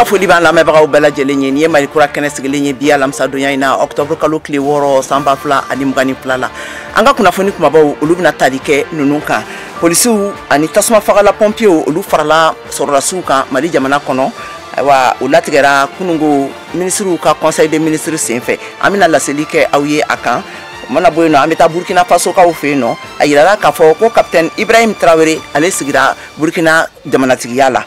An ka foli b'an lamɛnbagaw bɛɛ lajɛlen ye. Nin ye Mali Kura kɛnɛ sigilen ye bi alamisadonya in na, octobre kalo tile 6 san 2022 la. An ka kunnafoni kumabaw, olu bɛna tali kɛ ninnu kan: polisiw ani tasuma fagala pɔnpiyew, olu farala sɔrɔdasiw kan Mali jamana kɔnɔ. Ayiwa, o latigɛra kunungo minisiriw ka conseil des ministres senfɛ. An bɛna laseli kɛ aw ye a kan. O mana bɔ yen nɔ, an bɛ taa Burkina Faso kaw fɛ yen nɔ. A yirala k'a fɔ ko capitaine Ibrahim Traoré, ale sigira Burkina jamanatigiya la.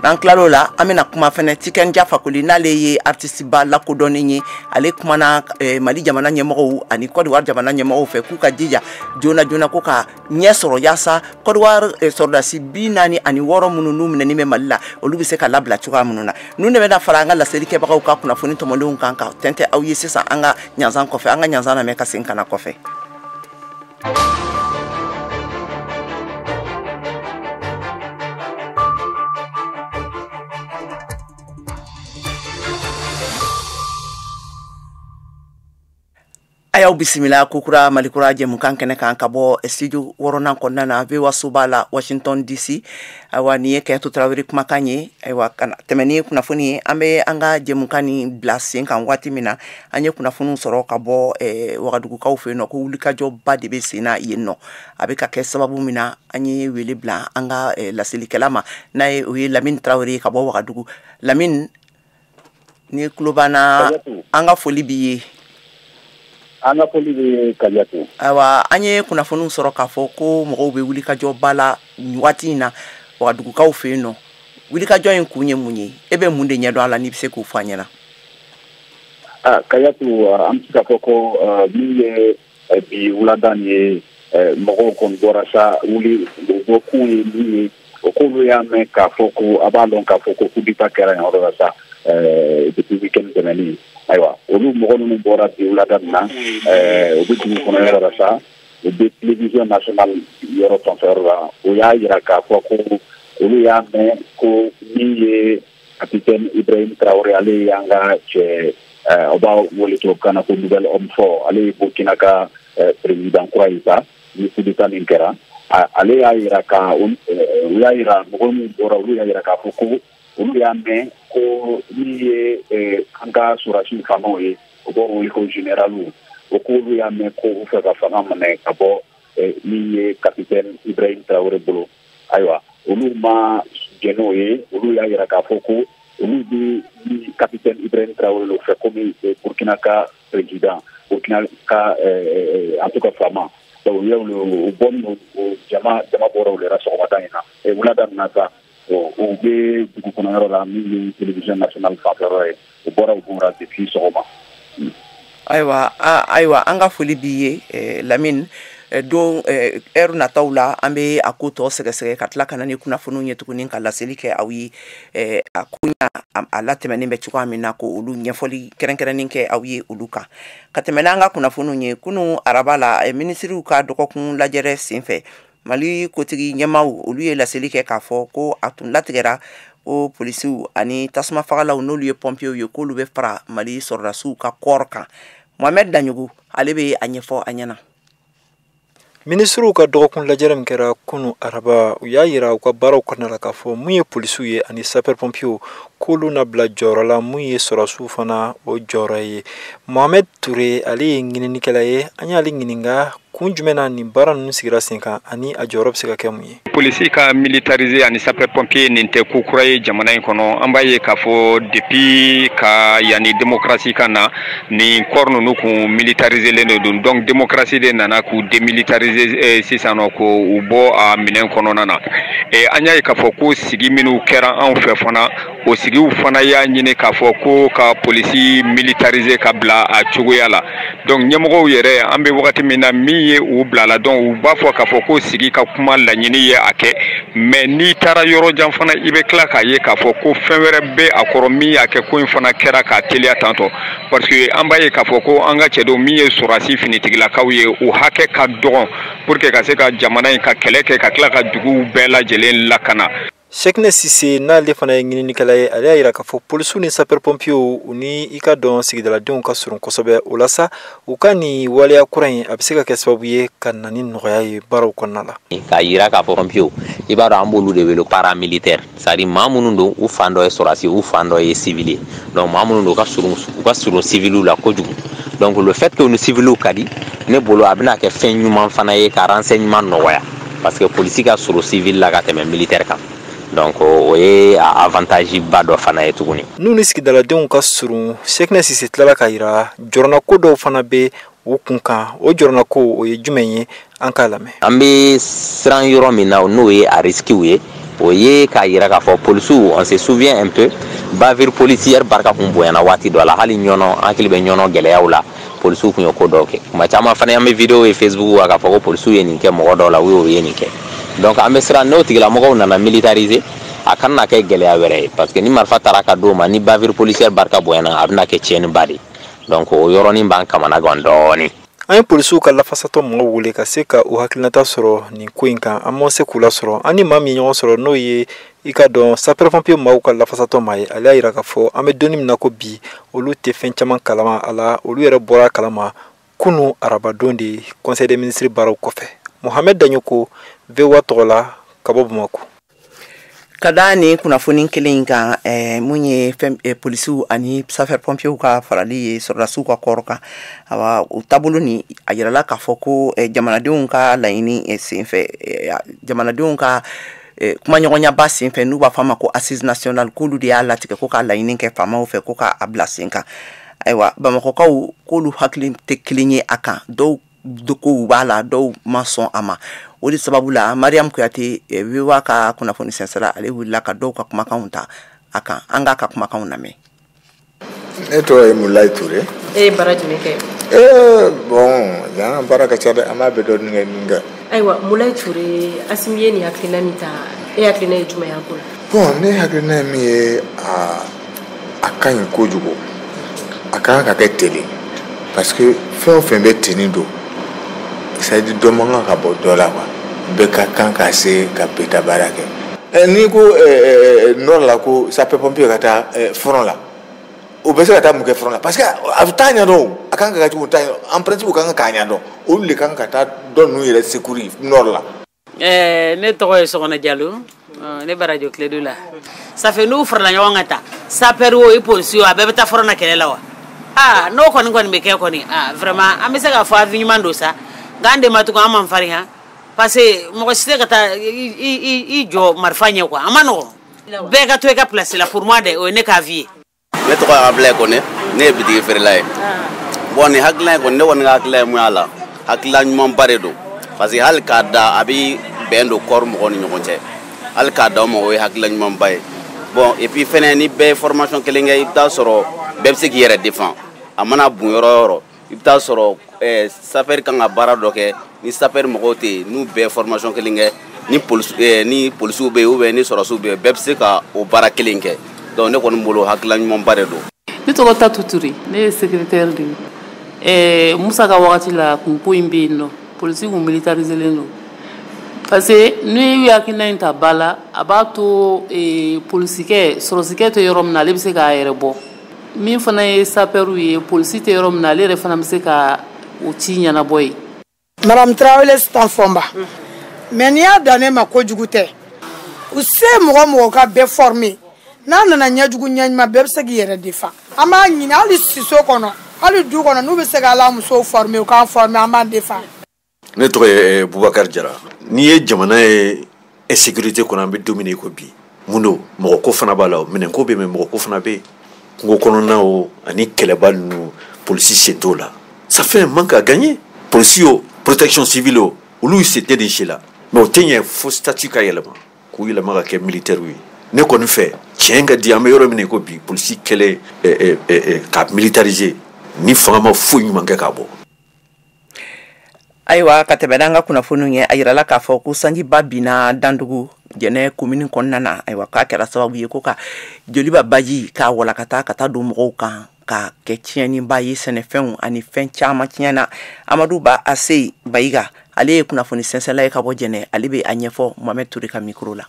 N'an tilal'o la, an bɛna kuma fɛnɛ Tiken Jah Fakoly, n'ale ye artiste ba lakodɔnnen ye. Ale kumana Mali jamana ɲɛmɔgɔw ani Côte d'Ivoire jamana ɲɛmɔgɔw fɛ k'u ka jija joona joona ko ka ɲɛ sɔrɔ yaasa Côte d'Ivoire sɔrɔdasi 46 minnu n'u minɛni bɛ Mali la, olu bɛ se ka labila cogoya minnu na. Ninnu de bɛna fara an ka laseli kɛbagaw ka kunnafoni tɔmɔlenw kan ka tɛntɛn aw ye sisan an ka ɲanzan kɔfɛ. An ka ɲanzan lamɛn ka segin ka na kɔfɛ. A y'aw bisimila kokura Malikura jɛmukan kɛnɛ kan ka bɔ studio wɔɔrɔnan kɔnɔna na, VOA soba la, Washington DC. Ayiwa, nin ye Kɛnto Tarawele kumakan ye. Ayiwa, ka tɛmɛ ni kunnafoni ye, an bɛ an ka jɛmukan nin bila sen kan waati min na, an ye kunnafoniw sɔrɔ ka bɔ Wagadugukaw fɛ yen nɔ ko wulikajɔba de bɛ sen na yen nɔ. A bɛ ka kɛ sababu min na, an ye wele bila an ka laselikɛla ma, n'a ye o ye Lamini Tarawele ye ka bɔ Wagadugu. Lamini, ni tulo b'an na, an ka foli b'i ye. An ka foli bɛ Kajatu. Ayiwa, an ye kunnafoniw sɔrɔ k'a fɔ ko mɔgɔw bɛ wulikajɔba la nin waati in na Wagadugukaw fɛ yen nɔ. Wulikajɔ in kun ye mun ye? E bɛ mun de ɲɛdɔn a la, n'i bɛ se k'o fɔ an ɲɛna? Kajatu, an bɛ se k'a fɔ ko min ye bi wulada nin ye, mɔgɔw kɔni bɔra sa. Wuli o bɔkun ye min ye, o k'olu y'a mɛn k'a fɔ ko a b'a dɔn k'a fɔ ko coup d'état kɛra yen yɔrɔ la sa depuis week-end tɛmɛnen. Ayiwa, olu mɔgɔ minnu bɔra bi wulada nin na, u bɛ dugu kɔnɔ yɔrɔ la sa, u bɛ télévision nationale yɔrɔ fanfɛ yɔrɔ la. O y'a yira k'a fɔ ko olu y'a mɛn ko min ye capitaine Ibrahim Traoré, ale y'an ka cɛ, o b'a wele tubabukan na ko nouvel homme fort, ale ye Burkina ka président kura ye sa. Ni coup d'état min kɛra, ale y'a yira ka u y'a yira, mɔgɔ minnu bɔra, olu y'a yira k'a fɔ ko olu y'a mɛn ko min ye an ka sɔrɔdasiw faamaw ye, o b'o wele ko généraliw, o k'olu y'a mɛn ko u fɛ ka fanga minɛ ka bɔ min ye capitaine Ibrahim Traoré bolo. Ayiwa, olu ma jɛn n'o ye. Olu y'a yira k'a fɔ ko olu bɛ ni capitaine Ibrahim Traoré lo fɛ komi Burkina ka président, Burkina ka en tout cas faama. Donc u y'olu u bɔ o jama bɔra o la sɔgɔmada in na, wulada in na sa. U bɛ dugu kɔnɔ yɔrɔ la, min ye télévision nationale fanfɛ yɔrɔ ye, u bɔra, u bɔra depuis sɔgɔma. Ayiwa, an ka foli b'i ye, Lamini. Don ɛri nataw la, an bɛ a ko tɔ sɛgɛsɛgɛ ka tila ka na ni kunnafoniw ye tuguni ka laseli kɛ aw ye, a ko a latɛmɛnen bɛ cogoya min na, ko olu ɲɛfɔli kɛrɛnkɛrɛnnen kɛ aw ye olu kan. Ka tɛmɛ n'an ka kunnafoniw ye, kunun araba la, minisiriw ka dɔgɔkun lajɛrɛ senfɛ, Mali kotigi ɲɛmaaw, olu ye laseli kɛ k'a fɔ ko a tun latigɛra ko polisiw ani tasuma fagalaw, n'olu ye pɔnpiyew ye, k'olu bɛ fara Mali sɔrɔdasiw ka kɔɔri kan. Mohamɛd Daɲogo, ale bɛ a ɲɛfɔ an ɲɛna. Minisiriw ka dɔgɔkun lajɛrɛ min kɛra kunu araba, u y'a yira u ka baaraw kɔnɔna la k'a fɔ mun ye polisiw ye ani sapeur pompiers, k'olu na bila jɔyɔrɔ la mun ye sɔrɔdasiw fana o jɔyɔrɔ ye. Mohamed Touré, ale ye ɲininikɛla ye. An y'ale ɲininka kun jumɛn na nin baara ninnu sigira sen kan ani a jɔyɔrɔ bɛ se ka kɛ mun ye. Polisi ka militariser ani sapeur pompier, nin tɛ ko kura ye jamana in kɔnɔ. An b'a ye k'a fɔ depuis ka yanni démocratie ka na, nin corps ninnu kun militariser de don. Donc démocratie de nana k'u démilitariser sisan nɔ, k'u bɔ a minɛn kɔnɔna na. An y'a ye k'a fɔ ko sigi minnu kɛra anw fɛ fana, o sigiw fana y'a ɲini k'a fɔ ko ka polisi militariser ka bila a cogoya la. Donc ɲɛmɔgɔw yɛrɛ, an bɛ wagati min na, min ye u bila la, donc u b'a fɔ k'a fɔ ko sigi ka kuma laɲini ye a kɛ. Mais n'i taara yɔrɔ jan fana, i bɛ tila k'a ye k'a fɔ ko fɛn wɛrɛ bɛ a kɔrɔ min y'a kɛ ko in fana kɛra k'a teliya tantɔ, parce que an b'a ye k'a fɔ ko an ka cɛdenw min ye sɔrɔdasi finitigilakaw ye, u hakɛ ka dɔgɔn pour que ka se ka jamana in ka kɛlɛ kɛ ka tila ka duguw bɛɛ lajɛlen lakana. Cheickna Cissé n'ale fana ye ɲininikɛla ye, ale y'a jira k'a fɔ polisiw ni sapeur pompiers u ni i ka dɔn sigidaladenw ka surun kosɛbɛ. O la sa, u ka nin waleya kura in, a bɛ se ka kɛ sababu ye ka na ni nɔgɔya ye baaraw kɔnɔna la. K'a jira k'a fɔ pompiers, i b'a dɔn, an b'olu de wele paramilitaire, c'est à dire maa minnu don, u fan dɔ ye sɔrɔdasi, u fan dɔ ye civil ye. Donc maa minnu don, u ka surun civil la kojugu. Donc le fait que u ni civil ka di, ne bolo a bɛna kɛ fɛn ɲuman fana ye ka renseignement nɔgɔya, parce que polisi ka surun civil la ka tɛmɛ militaire kan. Donc o ye avantage ba dɔ fana ye tuguni. N'u ni sigidaladenw ka surun, Cheickna Cissé tilala k'a jira jɔrɔnako dɔw fana bɛ u kun kan. O jɔrɔnako, o ye jumɛn ye? An k'a lamɛn. An bɛ siran yɔrɔ min na, n'o ye a risque ye, o ye k'a yira k'a fɔ polisiw, on se souvient un peu, bavure policière barika kun bonyana waati dɔ la. Hali Ɲɔnɔ, an hakili bɛ Ɲɔnɔ gɛlɛyaw la, polisiw kun ye ko dɔw kɛ. Kuma caman fana, an bɛ vidéo ye Facebook kan k'a fɔ ko polisiw ye nin kɛ mɔgɔ dɔw la, u ye nin kɛ. Donc an bɛ siran, n'o tigilamɔgɔw nana militariser, a kana na kɛ gɛlɛya wɛrɛ ye, parce que ni marifa taara ka d'o ma, ni bavure policière barika bonyana, a bɛna kɛ tiɲɛniba de ye. Donc o yɔrɔnin b'an kamana gan dɔɔnin. An ye polisiw ka lafasatɔ mɔgɔw wele ka se ka u hakilinata sɔrɔ nin ko in kan, an ma se k'u lasɔrɔ. An ni maa min ye ɲɔgɔn sɔrɔ, n'o ye i ka dɔn sapeur pompier maaw ka lafasatɔ maa ye, ale y'a jira k'a fɔ an bɛ donni min na ko bi, olu tɛ fɛn caman kalama a la. Olu yɛrɛ bɔra a kalama kunu arabadon de, conseil des ministres baaraw kɔfɛ. Mohamed Dagnoko, VOA tɔgɔ la, ka bɔ Bamako. Ka da ni kunnafoni kelen in kan, mun ye fɛn polisiw ani sapeur pompiers ka farali ye sɔrɔdasiw ka kɔrɔ kan, awa, o taabolo nin, a yirala k'a fɔ ko jamanadenw ka laɲini senfɛ, jamanadenw ka kumaɲɔgɔnyaba senfɛ, n'u b'a fɔ a ma ko assise nationale, k'olu de y'a latigɛ ko k'a laɲini kɛ faamaw fɛ ko k'a bila sen kan. Ayiwa, Bamakɔkaw k'olu hakili tɛ kelen ye a kan. Dɔw kow b'a la, dɔw ma sɔn a ma. O de sababu la, Mariam Kuyate, VOA ka kunnafoni sɛnsɛra, ale wulila ka dɔw ka kumakanw ta a kan. An k'a ka kumakanw lamɛn. Ne tɔgɔ ye Mulayi Ture. E ye baara jumɛn kɛ? Ee, bon, yan baara ka ca dɛ, an b'a bɛɛ dɔɔnin kɛ min kɛ. Ayiwa, Mulayi Ture, Asimi ye nin hakilina min ta, e hakilina ye jumɛn ye a ko la? Bon, ne hakilina ye min ye, a ka ɲi kojugu. A kan ka kɛ ten de, parce que fɛn o fɛn bɛ tenue don, c'est à dire dɔ man kan ka bɔ dɔ la quoi. Bɛɛ ka kan ka se ka bɛɛ ta baara kɛ. N'i ko nord la ko sapeur pompier ka taa front la, o bɛ se ka taa mun kɛ front la? Parce que a bɛ taa ɲɛdɔn o, a kan ka kɛ cogo min, t'a ɲɛdɔn. En principe, o kan k'a ɲɛdɔn, olu de kan ka taa dɔ ninnu yɛrɛ secourir nord la. Ne tɔgɔ ye Sɔgɔnɛ Jalo, ne bɛ radio Kledu la. Ça fait n'u farala ɲɔgɔn kan ta, sapeur o, i polisi o, a bɛɛ bɛ taa front na kɛlɛ la wa? Aa, n'o kɔni bɛ kɛ kɔni, aa, vraiment, an bɛ se k'a fɔ avis ɲuman don sa. Nka an de ma tugun, an man farin han, parce que mɔgɔ si tɛ ka taa i jɔ marifa ɲɛ quoi. A ma nɔgɔn, bɛɛ ka to i ka place la. Pour moi dɛ, o ye ne ka avis ye. Ne tɔgɔ ye Abulaye Kone, ne ye bitigi feerela ye. Bon, nin hakilina in kɔni, ne kɔni ka hakilina ye mun y'a la, hakilina ɲumanba de don, parce que hali k'a da, a bɛ bɛn don kɔri mɔgɔw ni ɲɔgɔn cɛ. Hali k'a da o ma, o ye hakilina ɲumanba ye. Bon, et puis fɛnɛ, ni bɛɛ ye formation kelen kɛ, i bɛ taa sɔrɔ bɛɛ bɛ se k'i yɛrɛ défend. A mana bon yɔrɔ o yɔrɔ, i bɛ taa sɔrɔ sapeur kan ka baara dɔ kɛ, ni sapeur mɔgɔw tɛ yen, n'u bɛɛ ye formation kelen kɛ, ni polisiw bɛ yen ou bien ni sɔrɔdasiw bɛ yen, bɛɛ bɛ se ka o baara kelen kɛ. Donc ne kɔni bolo, hakilina ɲumanba de don. Ne tɔgɔ Tatu Ture, ne ye secrétaire de ye. Musa ka wagati la, kun ko in bɛ yen nɔ, polisi kun militariselen don, parce que n'u ye hakilina in ta ba la, a b'a to polisikɛ, sɔrɔsikɛ tɛ yɔrɔ min na, ale bɛ se k'a yɛrɛ bɔ. Min fana ye sapeur ye, polisi tɛ yɔrɔ min na, ale yɛrɛ fana bɛ se ka o ci ɲɛnabɔ yen. Madame Traoré Sitan Fɔnba, mais n'i y'a dan ne ma, kojugu tɛ. U se mɔgɔ mɔgɔ ka bɛɛ former, n'a nana ɲɛjugu ɲɛɲuman, bɛɛ bɛ se k'i yɛrɛ défend. An b'a ɲini hali siso kɔnɔ, hali du kɔnɔ, n'u bɛ se ka ala musow former, u k'an former, an b'an défend. Ne tɔgɔ ye Bubakari Jara. N'i ye jamana ye insécurité kɔnɔ, an bɛ don min na i ko bi, mun don? Mɔgɔ ko fana b'a la, o minɛnko bɛ yen, mɔgɔ ko fana bɛ yen, kungo kɔnɔna o ani kɛlɛba ninnu, polisi sen t'o la. Ça fait un manque à gagner. Polisi o, protection civile o, olu sen tɛ nin si la. Mais o tɛ ɲɛ fo statut ka yɛlɛma, k'u yɛlɛma ka kɛ militaire ye. Ne kɔni fɛ, tiɲɛ ka di, an bɛ yɔrɔ min na i ko bi, polisi kɛlɛ ka militariser ni fanga ma foyi ɲuman kɛ k'a bɔ. Ayiwa, ka tɛmɛ n'an ka kunnafoniw ye, a yirala k'a fɔ ko sanjiba binna Dandugu Jɛnɛ komini kɔnɔna na. Ayiwa, k'a kɛra sababu ye ko ka Joliba baji k'a walakata ka taa don mɔgɔw kan, ka kɛ tiɲɛniba ye. Sɛnɛfɛnw ani fɛn caman tiɲɛna. Amadu Ba Ase Bayiga, ale ye kunnafoni sɛnsɛnla ye ka bɔ Jɛnɛ, ale bɛ a ɲɛfɔ Mohamɛd Ture ka micro la.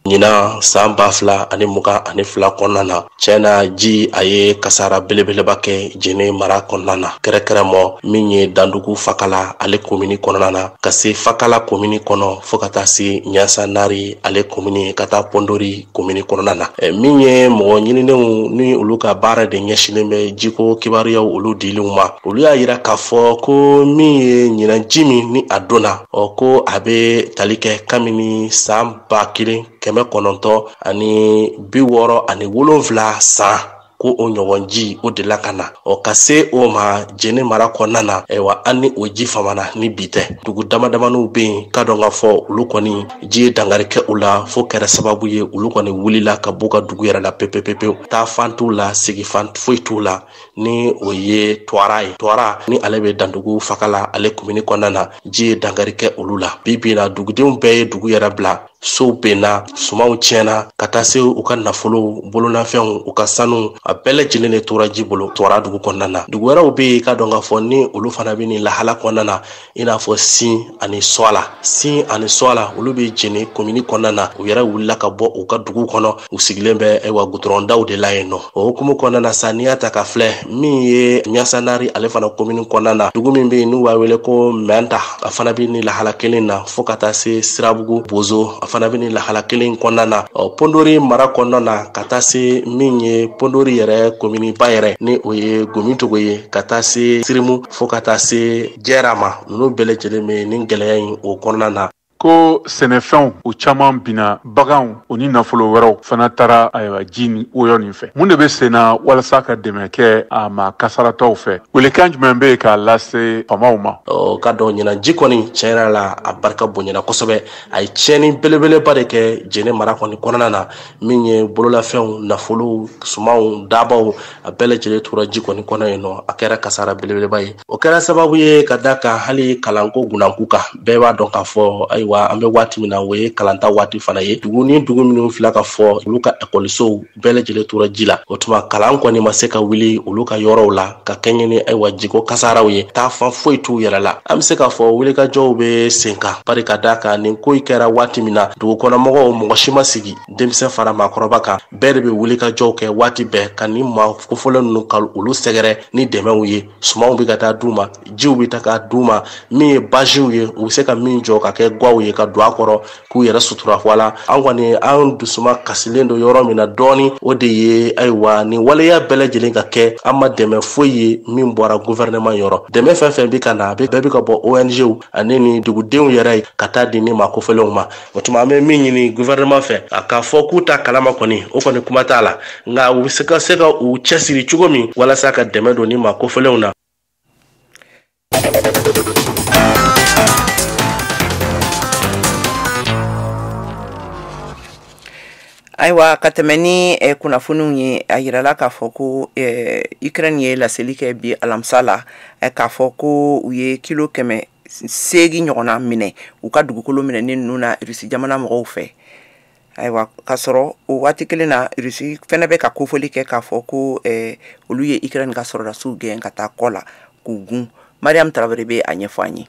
Ɲinan san 2022 kɔnɔna na, tiɲɛ na, ji a ye kasara belebeleba kɛ Jene mara kɔnɔna na, kɛrɛkɛrɛmɔ min ye Dandugu Fakala ale komini kɔnɔna na, ka se Fakala komini kɔnɔ, fo ka taa se Ɲasanari ale komini, ka taa Pɔndori komini kɔnɔna na. Min ye mɔgɔ ɲininenw ni olu ka baara de ɲɛsinnen bɛ jiko kibaruyaw olu diliw ma, olu y'a yira k'a fɔ ko min ye ɲinan ji min ni a donna, ɔ ko a bɛ tali kɛ kabini san 1967 san, ko o ɲɔgɔn ji o delila ka na, ɔ ka se o ma Jene mara kɔnɔna na. Ayiwa, an ni o ji famana ni bi tɛ. Dugu dama damaniw bɛ yen k'a dɔn k'a fɔ olu kɔni ji ye dankari kɛ u la, fo kɛra sababu ye olu kɔni wulila ka b'u ka dugu yɛrɛ la pepepepewu. Taa fan t'u la, sigi fan foyi t'u la, ni o ye Tuwara ye. Tuwara ni ale bɛ Dandugu Fakala ale komini kɔnɔna na, ji ye dankari kɛ olu la. Bi bi in na, dugudenw bɛɛ ye dugu yɛrɛ bila, sow benna, sumanw tiɲɛna, ka taa se u ka nafolow, bololafɛnw, u ka sanu, a bɛɛ lajɛlen de tora ji bolo Tuwara dugu kɔnɔna na. Dugu wɛrɛw bɛ yen k'a dɔn k'a fɔ ni olu fana bɛ nin lahala kɔnɔna na, i n'a fɔ Sin ani Sɔla. Sin ani Sɔla, olu bɛ Jene komini kɔnɔna na. U yɛrɛ wulila ka bɔ u ka dugu kɔnɔ, u sigilen bɛ ayiwa gudɔrɔndaw de la yen nɔ. O hukumu kɔnɔna na sa, n'i y'a ta ka filɛ, min ye Ɲasanari ale fana komini kɔnɔna na, dugu min bɛ yen n'u b'a wele ko Mɛnta, a fana bɛ nin lahala kelen na, fo ka taa se Sirabugu Bozo, a fana bɛ nin lahala kelen kɔnɔna na. Ɔ Pondori mara kɔnɔna na, ka taa se min ye Pondori yɛrɛ kominiba yɛrɛ, ni o ye Gomitogo ye, ka taa se Sirimu, fo ka taa se Jɛra ma, ninnu bɛɛ lajɛlen bɛ nin gɛlɛya in o kɔnɔna na. Ko sɛnɛfɛnw o caman binna, baganw o ni nafolo wɛrɛw fana taara ayiwa ji ni woyɔ nin fɛ. Mun de bɛ sen na walasa ka dɛmɛ kɛ a ma kasaratɔw fɛ? Welekan jumɛn bɛ yen k'a lase faamaw ma? Ɔ ka dɔn ɲinan ji kɔni, tiɲɛ yɛrɛ la, a barika bonyana kosɛbɛ. A ye tiɲɛni belebeleba de kɛ Jene mara kɔni kɔnɔna na, min ye bololafɛnw, nafolow, sumanw, dabaw, a bɛɛ lajɛlen tora ji kɔni kɔnɔ yen nɔ. A kɛra kasara belebeleba ye. O kɛra sababu ye ka da kan hali kalanko gunanku kan, bɛɛ b'a dɔn k'a fɔ ayiwa an bɛ waati min na, o ye kalanta waati fana ye. Dugu ni dugu minnu fila ka fɔ, olu ka ekɔlisow bɛɛ lajɛlen tora ji la. O tuma kalan kɔni ma se ka wuli olu ka yɔrɔw la ka kɛɲɛ ni ayiwa jiko kasaraw ye, taa fan foyi t'u yɛrɛ la. An bɛ se k'a fɔ wulikajɔw bɛ sen kan, bari ka da kan nin ko in kɛra waati min na, dugu kɔnɔmɔgɔw mɔgɔ si ma sigi, denmisɛn fara maakɔrɔba kan, bɛɛ de bɛ wulikajɔw kɛ waati bɛɛ ka nin maa kofɔlen ninnu ka olu sɛgɛrɛ ni dɛmɛw ye. Sumanw bɛ ka taa d'u ma, jiw bɛ taa ka d'u ma, min ye baasiw ye, u bɛ se ka min jɔ ka kɛ gaw ye ka don a kɔrɔ k'u yɛrɛ sutura. Wala an kɔni an dusuma kasilen don yɔrɔ min na dɔɔni, o de ye ayiwa nin waleya bɛɛ lajɛlen ka kɛ, an ma dɛmɛ foyi ye min bɔra gouvernement yɔrɔ. Dɛmɛ fɛn fɛn bɛ ka na, a bɛɛ bɛ ka bɔ ONG ani ni dugudenw yɛrɛ ye ka taa di ni maa kofɔlenw ma. O tuma an bɛ min ɲini gouvernement fɛ, a k'a fɔ k'u ta kalama kɔni, o kɔni kuma t'a la, nka u bɛ se ka u cɛsiri cogo min walasa ka dɛmɛ don ni maa kofɔlenw na. Ayiwa, ka tɛmɛ ni kunnafoniw ye, a yirala k'a fɔ ko Ukraine ye laseli kɛ bi alamisa la k'a fɔ ko u ye kilo 800 ɲɔgɔnna minɛ u ka dugukolo minɛni ninnu na Rusi jamana mɔgɔw fɛ. Ayiwa, k'a sɔrɔ o waati kelen na, Rusi fɛnɛ bɛ ka kofɔli kɛ k'a fɔ ko olu ye Ukraine ka sɔrɔdasiw gɛn ka taa kɔ la k'u gun. Mariam Traoré bɛ a ɲɛfɔ an ye.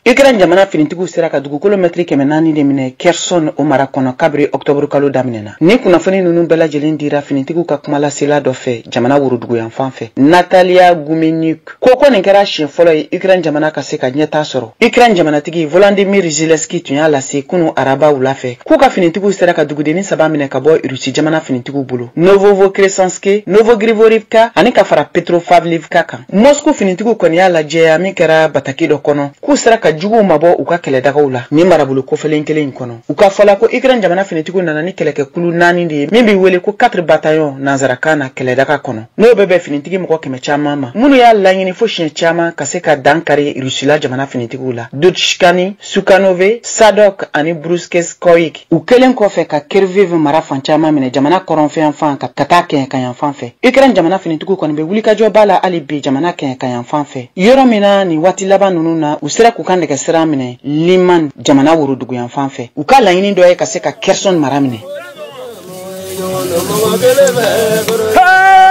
Ukraine jamana finitigiw sera ka dugukolo mɛtiri 400 de minɛ Kherson o mara kɔnɔ kabiri octobre kalo daminɛna. Ni kunnafoni ninnu bɛɛ lajɛlen dira finitigiw ka kumalasela dɔ fɛ jamana woroduguyanfan fɛ, Natalia Gumenyuk ko nin kɛra siɲɛ fɔlɔ ye Ukraine jamana ka se ka ɲɛtaa sɔrɔ. Ukraine jamanatigi Volodymyr Zelensky tun y'a lase kunu araba wula fɛ k'u ka finitigiw sera ka dugudenni 3 minɛ ka bɔ Rusi jamana finitigiw bolo, Novovokresanske, Novogrivorivka ani ka fara Petropavlivka kan. Moscou finitigiw kɔni y'a lajɛya min kɛra bataki dɔ kɔnɔ k'u sera ka juguw mabɔ u ka kɛlɛdagaw la ni marabolo kofɛlen kelen in kɔnɔ. U ka fɔla ko Ukraine jamana finitigiw nana ni kɛlɛkɛkulu 4 de ye min bɛ wele ko 4 bataillon nansarakan na kɛlɛdaga kɔnɔ, n'o bɛ bɛn finitigi mɔgɔ 100 caman ma, minnu y'a laɲini fo siɲɛ caman ka se ka dan kari Rusila jamana finitigiw la. Dutchkani, Sukanove, Sadok ani Bruskeskoik. U kɛlen kɔfɛ ka Kherkiv mara fan caman minɛ jamana kɔrɔnfɛyanfan ka taa kɛɲɛkayanfan fɛ. Ukraine jamana finitigiw kɔni bɛ wulikajɔba la hali bi jamana kɛɲɛkayanfan fɛ, yɔrɔ min na nin waati laban ninnu na u sera k'u ka nɛgɛsira minɛ Liman jamana woroduguyanfan fɛ. U ka laɲini dɔ ye ka se ka Kherson mara minɛ.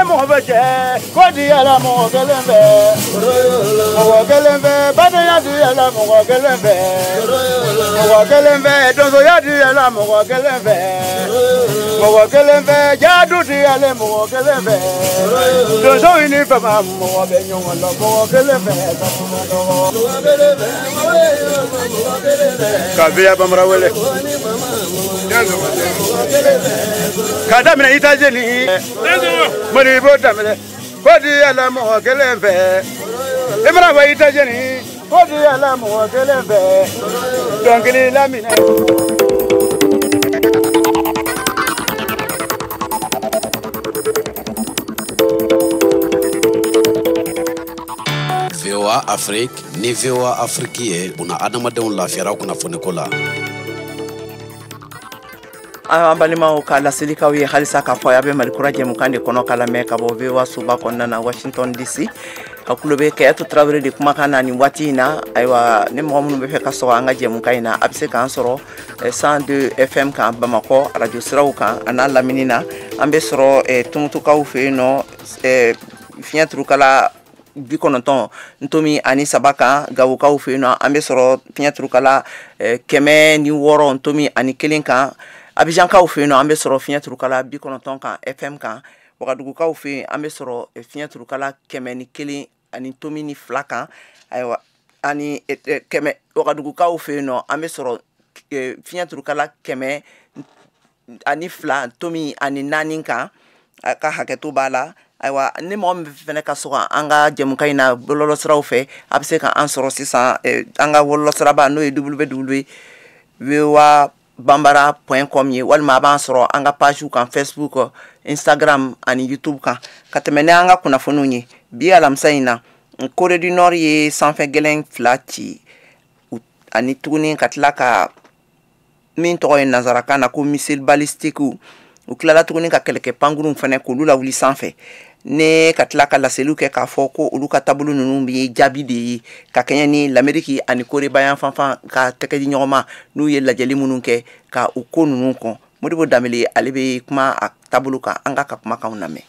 Mɔgɔ bɛ jɛ ko di yɛlɛ mɔgɔ kelen fɛ mɔgɔ kelen fɛ badenya di yɛlɛ mɔgɔ kelen fɛ mɔgɔ kelen fɛ donsoya di yɛlɛ mɔgɔ kelen fɛ mɔgɔ kelen fɛ jadu di yɛlɛ mɔgɔ kelen fɛ donso ni fama mɔgɔ bɛ ɲɔgɔn la mɔgɔ kelen fɛ ka viya bamara wele ka daminɛ États-Unis mali b'o daminɛ ko di yɛlɛ mɔgɔ kelen fɛ i mana bɔ États-Unis ko di yɛlɛ mɔgɔ kelen fɛ dɔnkili laminɛ. VOA Afrique ni VOA Afrique ye buna adamadenw lafiyara kunnafoniko la. An balimaw ka laselikaw ye halisa k'a fɔ a bɛ Malikura jɛmukan de kɔnɔ ka lamɛn ka bɔ VOA soba kɔnɔna na Washington DC. A kulo bɛ Kayatu Tarawele de kumakan na nin waati in na. Ayiwa, ni mɔgɔ minnu bɛ fɛ ka sɔgɔ an ka jɛmukan in na, a bɛ se k'an sɔrɔ 102 FM kan Bamakɔ radio siraw kan a n'a lamini na. An bɛ sɔrɔ Tumutukaw fɛ yen nɔ fiɲɛ turukala 93.3 kan Gawokaw fɛ yen nɔ. An bɛ sɔrɔ fiɲɛ turukala 106.1 kan Abidjankaw fɛ yen nɔ. An bɛ sɔrɔ fiɲɛ turukala 90 kan FM kan. Wagadugukaw fɛ yen, an bɛ sɔrɔ fiɲɛ turukala 101.2 kan. Ayiwa, ani kɛmɛ Wagadugukaw fɛ yen nɔ, an bɛ sɔrɔ fiɲɛ turukala 102.4 kan. A ka hakɛto b'a la. Ayiwa, ni mɔgɔ min fɛnɛ ka sɔgɔ an ka jɛmukan in na bɔlɔlɔsiraw fɛ, a bɛ se ka an sɔrɔ sisan an ka bɔlɔlɔsiraba n'o ye www.voabambara.com ye, walima a b'an sɔrɔ an ka page kan Facebook, Instagram ani YouTube kan. Ka tɛmɛ ni an ka kunnafoniw ye bi alamisa in na, Corée du Nord ye sanfɛ gɛlɛn 2 ci ani tuguni ka tila ka min tɔgɔ ye nanzarakan na ko missile balistique. U tilala tuguni ka kɛlɛkɛ pankurunw fɛnɛ k'olu lawuli sanfɛ ne ka tila ka laseliw kɛ k'a fɔ ko olu ka taabolo ninnu bɛ jaabi de ye ka kɛɲɛ ni l'Amérique ani Corée bayanfanfan ka tɛgɛ di ɲɔgɔn ma n'u ye lajɛli minnu kɛ ka u ko ninnu kɔn. Modibo Danbele ale bɛ kuma a taabolo kan, an ka kumakanw lamɛn.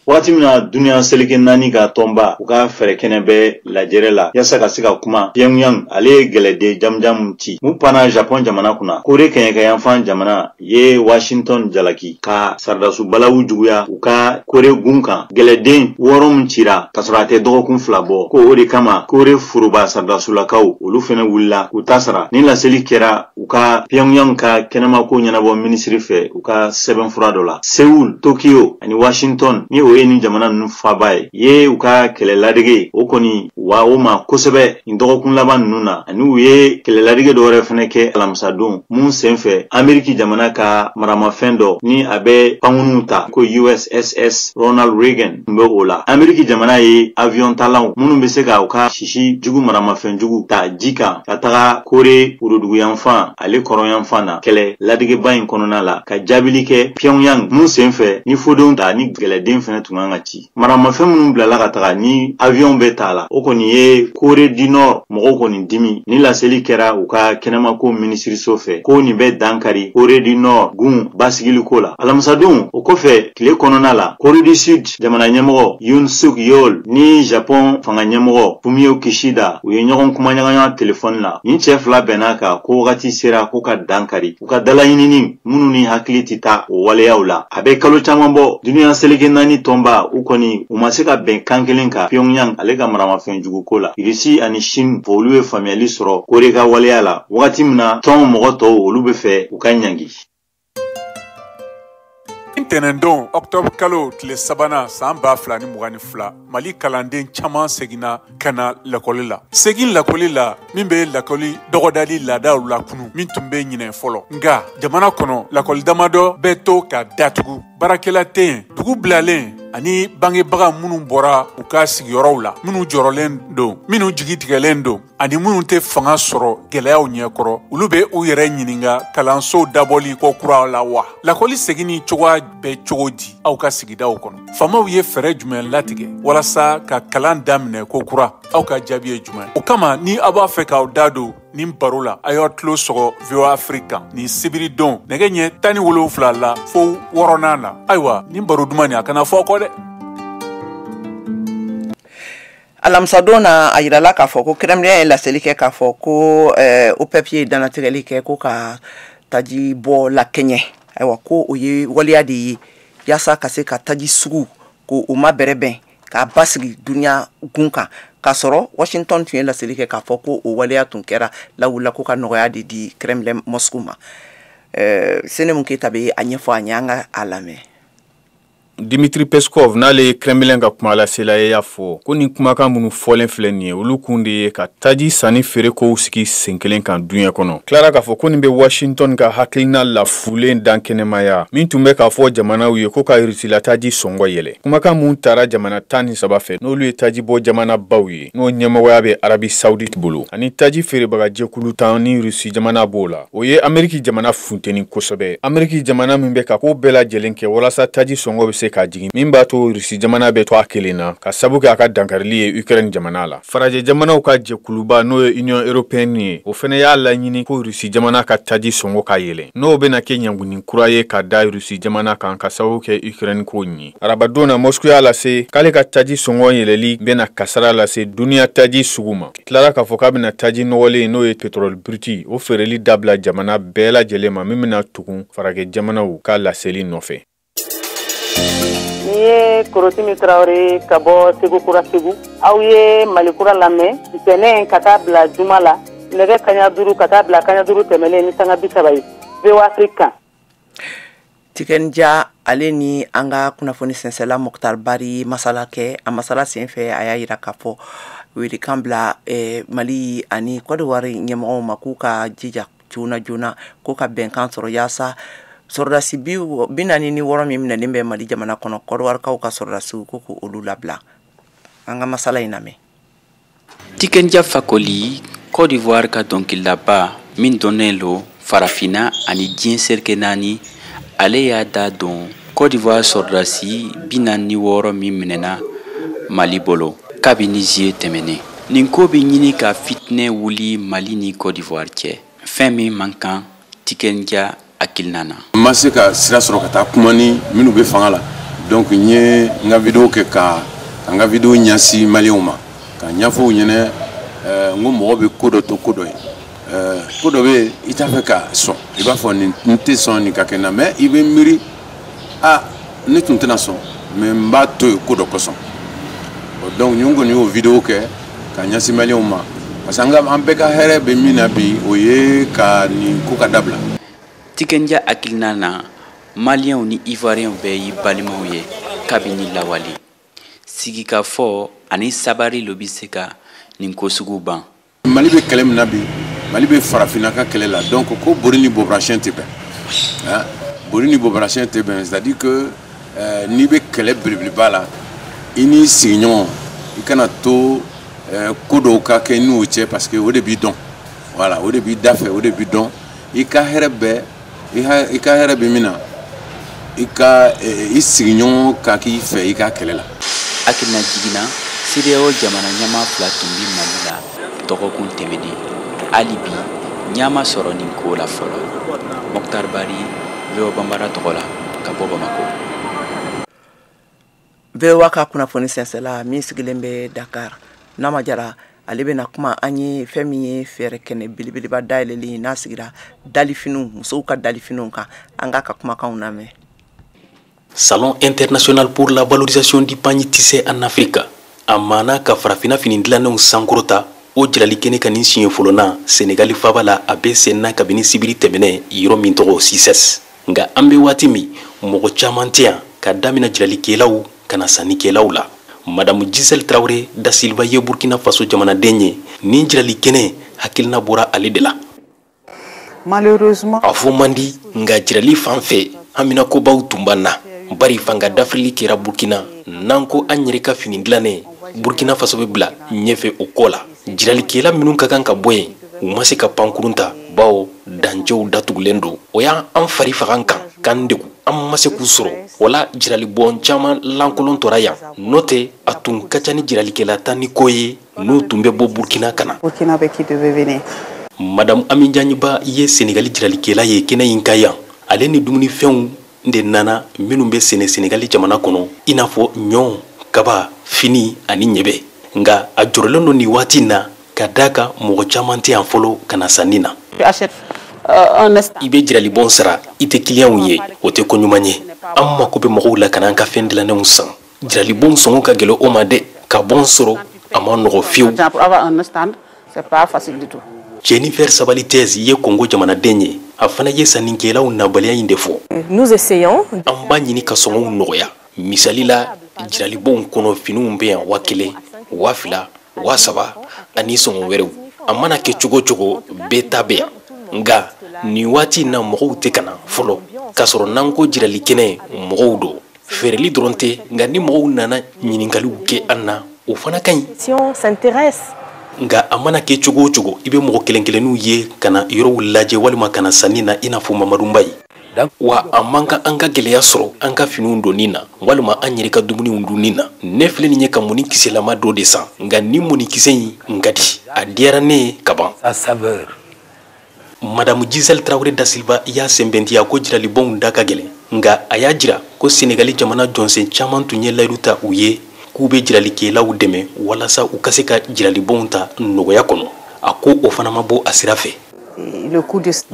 Wagati min na duniya seleke 4 ka tɔnba u ka fɛɛrɛ kɛnɛ bɛ lajɛrɛ la yaasa ka se ka kuma, Pyongyang ale ye gɛlɛden jamujamu ci mun panna Japon jamana kunna. Kore kɛɲɛkɛyanfan jamana ye Washington jalaki ka saradasu balawu juguya u ka Kore gun kan. Gɛlɛden 6 min cira k'a sɔrɔ a tɛ dɔgɔkun 2 bɔ, ko o de kama Kore foroba saradasulakaw olu fɛnɛ wulila k'u ta sara. Ni laseli kɛra u ka Pyongyang ka kɛnɛmako ɲɛnabɔ minisiri fɛ u ka sɛbɛnfura dɔ la. Seoul, Tokyo ani Washington ni o ye ni jamana ninnu faaba ye u ka kɛlɛ ladege o kɔni wa o ma kosɛbɛ nin dɔgɔkun laban ninnu na. Ani u ye kɛlɛ ladege dɔ wɛrɛ fɛnɛ kɛ alamisadon mun sen fɛ Ameriki jamana ka maramafɛn dɔ ni a bɛ pankurunw ta ko USSS Ronald Reagan tun bɛ o la. Ameriki jamana ye avion talaw minnu bɛ se ka u ka sisi jugu maramafɛn jugu ta ji kan ka taga Kore woroduguyanfan ale kɔrɔnyanfan na kɛlɛ ladegeba in kɔnɔna la ka jaabili kɛ Pyongyang mun sen fɛ ni fodenw ta ni gɛlɛden fɛnɛ tun kan ka ci. Maramafɛn minnu bilala ka taga ni avion bɛ ta la, o kɔni ye Corée du Nord mɔgɔw kɔni dimi. Ni laseli kɛra u ka kɛnɛmako minisiriso fɛ ko nin bɛ dankari Corée du Nord gun basigiliko la. Alamisadon o kɔfɛ tile kɔnɔna la, Corée du Sud jamana ɲɛmɔgɔ Yoon Suk Yeol ni Japon fanga ɲɛmɔgɔ Fumio Kishida u ye ɲɔgɔn kumaɲɔgɔnya telefɔni la. Nin cɛ 2 bɛnna kan ko wagati sera ko ka dankari u ka dalaɲinini minnu ni hakili tɛ taa o waleyaw la. A bɛ kalo caman bɔ duniya seleke 4 tɔnba u kɔni u ma se ka bɛn kan kelen kan Pyongyang ale ka maramafɛn jugu ko la. Irisi ani Chine fɔ olu ye faamuyali sɔrɔ Kore ka waleya la wagati min na tɔn mɔgɔ tɔw olu bɛ fɛ u ka ɲangi. Ntɛnɛndon octobre kalo tile 3nan san 2022, Mali kalanden caman seginna ka na lakɔli la. Segin lakɔli la min bɛ lakɔli dɔgɔdali laadaw lakunu min tun bɛ ɲinɛ fɔlɔ. Nka jamana kɔnɔ lakɔli damadɔ bɛ to ka datugu, baarakɛla tɛ yen, dugu bilalen ani bangebaga minnu bɔra u ka sigiyɔrɔw la, minnu jɔrɔlen don, minnu jigi tigɛlen don ani minnu tɛ fanga sɔrɔ gɛlɛyaw ɲɛkɔrɔ, olu bɛ u yɛrɛ ɲininka kalansow dabɔli ko kura la wa? Lakɔli seginni cogoya bɛ cogo di aw ka sigidaw kɔnɔ? Faamaw ye fɛɛrɛ jumɛn latigɛ walasa ka kalan daminɛ ko kura? Aw ka jaabi ye jumɛn? O kama ni aw b'a fɛ k'aw da don Nin baro la, a y'aw tulo sɔgɔ VOA Afrique kan nin sibiri don nɛgɛ ɲɛ 17 la fo 6nan na. Ayiwa, nin baro duman nin, a kana fɔ kɔ dɛ. Alamisadon na, a yirala k'a fɔ ko Kremlin ye laseli kɛ k'a fɔ ko OPEP ye dannatigɛli kɛ ko ka taji bɔ lakɛɲɛ. Ayiwa, ko o ye waleya de ye yaasa ka se ka taji sugu ko o ma bɛrɛbɛn k'a basigi duniya gun kan, k'a sɔrɔ Washington tun ye laseli kɛ k'a fɔ ko o waleya tun kɛra lawula ko ka nɔgɔya de di Kremlin Moscou ma. Senemu Keyita bɛ a ɲɛfɔ an ye, an ka a lamɛn. Dimitri Peskov, n'ale ye Kremlin ka kumalasela ye, y'a fɔ ko nin kumakan minnu fɔlen filɛ nin ye, olu kun de ye ka taji sanni feere kow sigi sen kelen kan duɲɛ kɔnɔ. Tilara k'a fɔ ko nin bɛ Washington ka hakilina lafulen dan kɛnɛmaya min tun bɛ k'a fɔ jamanaw ye ko ka Rusila taji sɔngɔ yɛlɛ. Kumakan mun tara jamana 13 fɛ, n'olu ye taji bɔ jamanabaw ye, n'o ɲɛmɔgɔya bɛ Arabie Saoudite bolo, ani taji feerebaga jɛkulu 10 ni Rusi jamana b'o la, o ye Ameriki jamana funteni kosɛbɛ. Ameriki jamana min bɛ ka ko bɛɛ lajɛlen kɛ walasa taji sɔngɔ bɛ se ka jigin, min b'a to Rusi jamana bɛ to a kelen na ka sabu kɛ a ka dankarili ye Ukraine jamana la. Farajɛ jamanaw ka jɛkuluba, n'o ye Union européenne ye, o fana y'a laɲini ko Rusi jamana ka taji sɔngɔ ka yɛlɛn, n'o bɛna kɛ ɲanguni kura ye ka da Rusi jamana kan ka sababu kɛ Ukraine ko in ye. Arabadon na, Moscou y'a lase k'ale ka taji sɔngɔ yɛlɛli bɛna kasara lase duniya taji sugu ma. Tilara k'a fɔ k'a bɛna taji nɔgɔlen, n'o ye pétrole brut, o feereli dabila jamana bɛɛ lajɛlen ma min bɛna tugun farajɛ jamanaw ka laseli nɔfɛ. Ni ye Korotimi Tarawele ka bɔ Segu Kura Segu. Aw ye Mali Kura lamɛn ntɛnɛn ka taa bila juma la nɛgɛ kaɲa 5 ka taa bila kaɲa 5 tɛmɛnen ni sanga 30 ye VOA Afrique kan. Tiken Jah ale ni an ka kunnafoni sɛnsɛla Mokhtar Bari masala kɛ. A masala senfɛ, a y'a yira k'a fɔ welekan bila Mali ani Côte d'Ivoire ɲɛmɔgɔw ma k'u ka jija joona joona ko ka bɛnkan sɔrɔ yaasa sɔrɔdasi 46 min minɛlen bɛ Mali jamana kɔnɔ, Côte d'Ivoire ka sɔrɔdasiw ko k'olu labila. An ka masala in lamɛn. Tiken Jah Fakoly, Côte d'Ivoire ka dɔnkilidaba min dɔnnen lo farafinna ani diɲɛ seleke naani, ale y'a da don Côte d'Ivoire sɔrɔdasi 46 min minɛna Mali bolo kabini juillet tɛmɛnen. Nin ko bɛ ɲini ka fitinɛ wuli Mali ni Côte d'Ivoire cɛ, fɛn min man kan Tiken Jah hakilina na. N ma se ka sira sɔrɔ ka taa kuma ni minnu bɛ fanga la, donc n ye n ka vidéo kɛ ka n ka vidéo ɲɛsin maliyɛnw ma ka ɲɛfɔ u ɲɛna. N ko mɔgɔ bɛ ko dɔ to ko dɔ ye, ko dɔ bɛ yen i t'a fɛ ka sɔn, i b'a fɔ nin n tɛ sɔn nin ka kɛ n na, mais i bɛ miiri a ne tun tɛna sɔn, mais n b'a to yen ko dɔ kosɔn. Donc n kɔni y'o vidéo kɛ ka ɲɛsin maliyɛnw ma, parce que an bɛɛ ka hɛrɛ bɛ min na bi, o ye ka nin ko ka dabila. Tiken Jah hakilina na, Maliyɛnw ni Ivoiriyɛnw bɛɛ y'i balimaw ye kabini lawale. Sigikafɔ ani sabari lo bɛ se ka nin ko sugu ban. Mali bɛ kɛlɛ min na bi, Mali bɛ farafinna ka kɛlɛ la, donc ko bori ni bobarasiyɛn tɛ bɛn, bori ni bobarasiyɛn tɛ bɛn, c'est à dire que n'i bɛ kɛlɛ belebeleba la, i n'i sigiɲɔgɔn, i kana to ko dɔw ka kɛ n'o cɛ, parce que o de b'i dɔn, voilà, o de b'i da fɛ, o de b'i dɔn. I ka hɛrɛ bɛɛ, i ka hɛrɛ bɛ min na, i ka i sigiɲɔgɔn ka k'i fɛ i ka kɛlɛ la. Hakilina jiginna, CEDEAO jamana ɲɛmaa fila tun bɛ Mali la dɔgɔkun tɛmɛnen. Hali bi ɲɛ ma sɔrɔ nin ko la fɔlɔ. Mokhtar Bari, VOA Bambara tɔgɔ la ka bɔ Bamakɔ. VOA ka kunnafoni sɛnsɛla min sigilen bɛ Dakar, Nama Jara, ale bɛna kuma an ye fɛn min ye fɛɛrɛ kɛnɛ belebeleba dayɛlɛlen n'a sigira dalifiniw, musow ka dalifiniw kan. An k'a ka kumakanw lamɛn. Salon international pour la valorisation du pagne tissé en Afrique, a maana ka farafinna fini dilannenw sankɔrɔta, o jirali kɛnɛ ka nin siɲɛ fɔlɔ na Senegali faba la, a bɛ sen na kabini sibiri tɛmɛnɛ yɔrɔ min tɔgɔ CICES. Nka an bɛ waati min, mɔgɔ caman tɛ yan ka daminɛ jiralikɛlaw ka na sannikɛlaw la. Madame Gisèle Traoré da Silva ye Burkina Faso jamanaden ye. Nin jirali kɛnɛ hakilina bɔra ale de la. Malheureusement, a fɔ man di, nka jirali fan fɛ haminakobaw tun b'an na, bari fanga dafirili kɛra Burkina. N'an ko an yɛrɛ ka fini dilannen, Burkina Faso bɛ bila ɲɛfɛ o kɔ la. Jiralikɛla minnu ka kan ka bɔ yen, u ma se ka pankurun ta, bawo dancɛw datugulen don. O y'an fari faga an kan k'an degun, an ma se k'u sɔrɔ. Wala jiralibɔn caman lankolon tora yan, n'o tɛ a tun ka ca ni jiralikɛla 10 ni kɔ ye n'u tun bɛ bɔ Burkina ka na. Burkina bɛ qui devait venir. Madamu Ami Diagne-Ba ye Senegali jiralikɛla ye kɛnɛ in kan yan. Ale ni dumunifɛnw de nana minnu bɛ sɛnɛ Senegali jamana kɔnɔ, i n'a fɔ ɲɔ, kaba, fini ani ɲɛbɛ. Nka a jɔrɔlen don nin waati in na ka d'a kan mɔgɔ caman tɛ yan fɔlɔ ka na sanni na. I bɛ jiralibon sara, i tɛ kiliyanw ye, o tɛ ko ɲuman ye. An mako bɛ mɔgɔw la ka na an ka fɛn dilannenw san. Jiralibon sɔngɔ ka gɛlɛn o ma dɛ, ka bon sɔrɔ a ma nɔgɔ fiyewu. Jennifer Sabalitez ye Kongo jamanaden ye. A fana ye sannikɛlaw nabaliya in de fɔ. An b'a ɲini ka sɔngɔw nɔgɔya. Misali la, jiralibonw kɔnɔ finiw bɛ yan 1000, 2000, 3000 ani sɔngɔ wɛrɛw. A mana kɛ cogo o cogo, bɛɛ ta bɛ yan. Nka nin waati in na mɔgɔw tɛ ka na fɔlɔ, k'a sɔrɔ n'an ko jirali kɛnɛ mɔgɔw don. Feereli dɔrɔn tɛ, nka ni mɔgɔw nana ɲininkaliw kɛ an na, o fana ka ɲi. Nka a mana kɛ cogo o cogo, i bɛ mɔgɔ kelen kelenninw ye ka na yɔrɔw lajɛ walima ka na sanni na, i n'a fɔ Mamadu Mbaye. Wa a man kan an ka gɛlɛya sɔrɔ an ka finiw donni na walima an yɛrɛ ka dumuniw dunni na. Ne filɛ nin ye ka mɔni kisɛlama dɔ de san, nka ni mɔni kisɛ in n ka di, a diyara ne ye ka ban. Madamu Gisèle Traoré da Silva y'a sɛmɛntiya ko jiralibonw da ka gɛlɛn, nka a y'a jira ko Senegali jamana jɔnsen caman tun ye layidu ta u ye k'u bɛ jiralikɛlaw dɛmɛ walasa u ka se ka jiralibonw ta nɔgɔya kɔnɔ. A ko o fana ma bɔ a sira fɛ.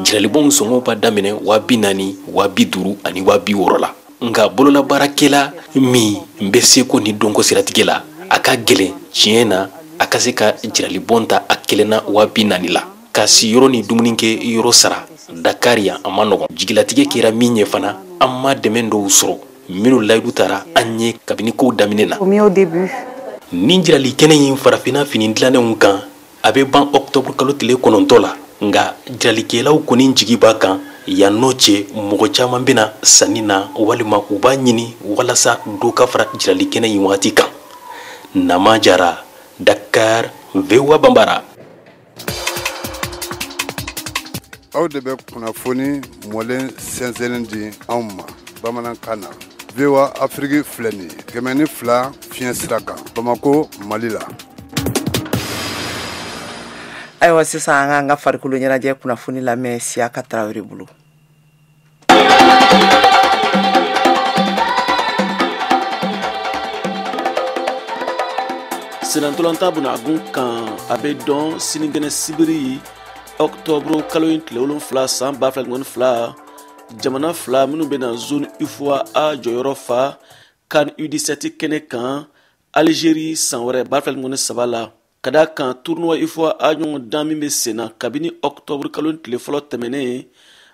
Jiralibonw sɔngɔ b'a daminɛ 40,000, 50,000 ani 60,000 la. Nka bololabaarakɛla min bɛ seko ni dɔnko siratigɛ la, a ka gɛlɛn tiɲɛ na a ka se ka jiralibon ta a kelen na 40,000 la. Ka siyɔrɔ ni dumunikɛ yɔrɔ sara Dakar yan a ma nɔgɔn. Jigilatigɛ kɛra min ye fana, an ma dɛmɛ dɔw sɔrɔ minnu layidu tara an ye kabini kow daminɛ na. Nin jirali kɛnɛ in farafinna fini dilannenw kan, a bɛ ban octobre kalo tile 9 la. Nka jiralikɛlaw kɔni jigi b'a kan yan n'o cɛ mɔgɔ caman bɛna sanni na walima u b'a ɲini walasa dɔ ka fara jirali kɛnɛ in waati kan. Nama Jara, Dakar, VOA Bambara. Aw de bɛ kunnafoni mɔlen sɛnsɛnnen di anw ma bamanankan na. VOA Afrique filɛ nin ye 102 fiɲɛ sira kan Bamakɔ, Mali la. Ayiwa, sisan an k'an ka farikolo ɲɛnajɛ kunnafoni lamɛn Siyaka Tarawele bolo. Senatɔlɔntan bunagun kan, a bɛ dɔn sinikɛnɛ sibiri octobre kalo in tile 7 san 2022, jamana fila minnu bɛna zone UFOA A jɔyɔrɔ fa CAN U17 kɛnɛ kan Algérie san wɛrɛ 2023 la. Ka d'a kan tournoi UFOA A ɲɔgɔn dan min bɛ sen na kabini octobre kalo in tile fɔlɔ tɛmɛnen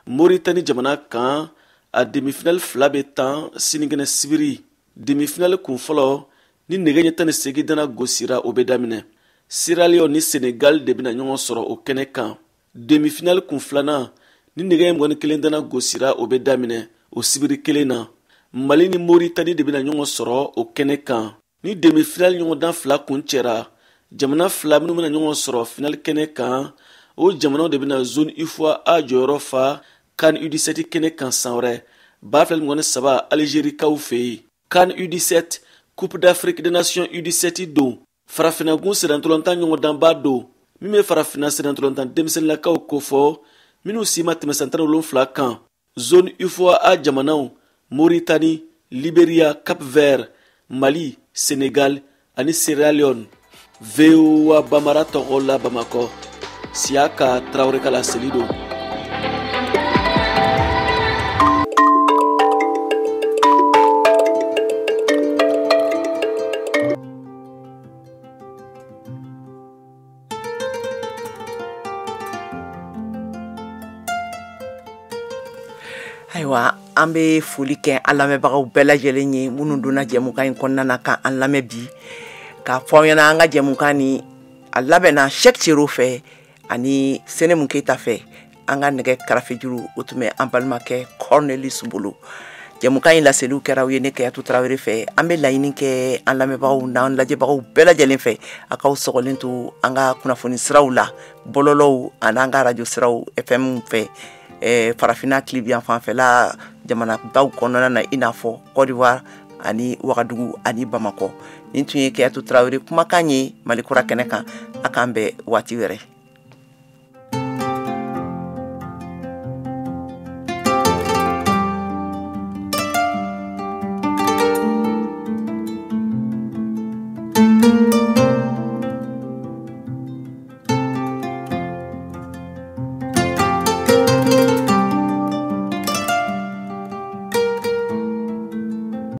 Mauritanie jamana kan, a demi-finale fila bɛ tan sinikɛnɛ sibiri. Demi-finale kun fɔlɔ ni nɛgɛ ɲɛ 18 dana gosira, o bɛ daminɛ. Sierra Leone ni Senegal de bɛna ɲɔgɔn sɔrɔ o kɛnɛ kan. Demi-finale kun filanan ni nɛgɛ ɲɛ 21 dana gosira, o bɛ daminɛ o sibiri kelen na. Mali ni Mauritanie de bɛna ɲɔgɔn sɔrɔ o kɛnɛ kan. Ni demi-finale ɲɔgɔndan fila kun cɛra, jamana fila minnu bɛna ɲɔgɔn sɔrɔ finale kɛnɛ kan, o jamanaw de bɛna zone UFOA A jɔyɔrɔ fa CAN U17 kɛnɛ kan san wɛrɛ 2023 Algérie-kaw fɛ yen. CAN U17 Coupe d'Afrique des Nations U17 don, farafinnagun sennantolatan ɲɔgɔndanba don min bɛ farafinna sennantolatan denmisɛnninlakaw kofɔ minnu si ma tɛmɛ san 17 kan. Zone UFOA A jamanaw Mauritanie, Libéria, Cap-Vert, Mali, Sénégal ani Sierra Leone. VOA Bambara tɔgɔ la Bamakɔ, Siyaka Tarawele ka laseli don. Ayiwa, an bɛ foli kɛ an lamɛnbagaw bɛɛ lajɛlen ye minnu donna jɛmukan in kɔnɔna na ka an lamɛn bi, k'a fɔ aw ɲɛna an ka jɛmukan ni a labɛnna Cheick Cero fɛ ani Senemu Keyita fɛ. An ka nɛgɛ karafejuru o tun bɛ an balimakɛ Cornelis bolo. Jɛmukan in laseliw kɛra aw ye ne Kayatu Tarawele fɛ. An bɛ laɲini kɛ an lamɛnbagaw n'an lajɛbagaw bɛɛ lajɛlen fɛ, a k'aw sɔgɔlen to an ka kunnafoni siraw la, bɔlɔlɔw ani an ka arajo siraw FM fɛ, farafinna tilebiyan fanfɛla jamanabaw kɔnɔna na, i n'a fɔ Côte d'Ivoire ani Wagadugu ani Bamakɔ. Nin tun ye Kayatu Tarawele kumakan ye Mali Kura kɛnɛ kan. A k'an bɛn waati wɛrɛ.